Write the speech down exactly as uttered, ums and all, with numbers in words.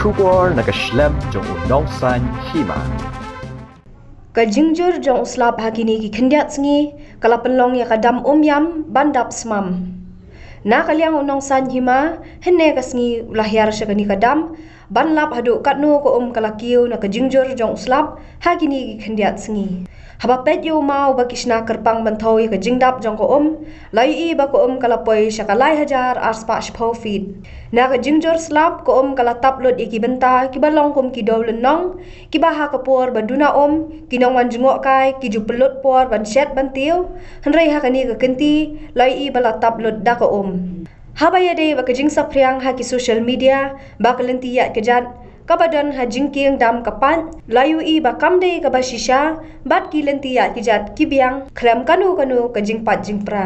Khubor na ka shlem jong u Nongsaiñ Hima. Ka jingjur jong u slap ha kine ki khyndiat sngi ka la pynlong ïa ka dam Umiam ban dap smam. Na ka liang u Nongsaiñ Hima, hynne ka sngi u la hiar sha kane ka dam ban lap haduh katno ka um ka la kiew na ka jingjur jong u slap ha kine ki khyndiat sngi. Haba peit ïa u maw ba ki shna kyrpang ban thew ïa ka jingdap jong ka um, la ïohi ba ka um ka la poi sha ka lai hajar ar spah shiphew feet. Na ka jingjur slap ka um ka la tap lut ïa ki bynta kiba long kum ki dew lynnong, kiba ha ka por ba duna um, ki nongwan jngohkai ki ju pynlut por ban shet ban tiew, hynrei ha kane ka kynti la ïohi ba la tap lut da ka um. Haba ïadei bad ka jingsaphriang ha ki social media ba ka lynti ïaid ka jat kaba don ha jingkieng dam ka pait, la ïohi ba kam dei kaba shisha bad ki lynti ïaid ka jat ki biang khlem kano kano ka jingpait jingpra.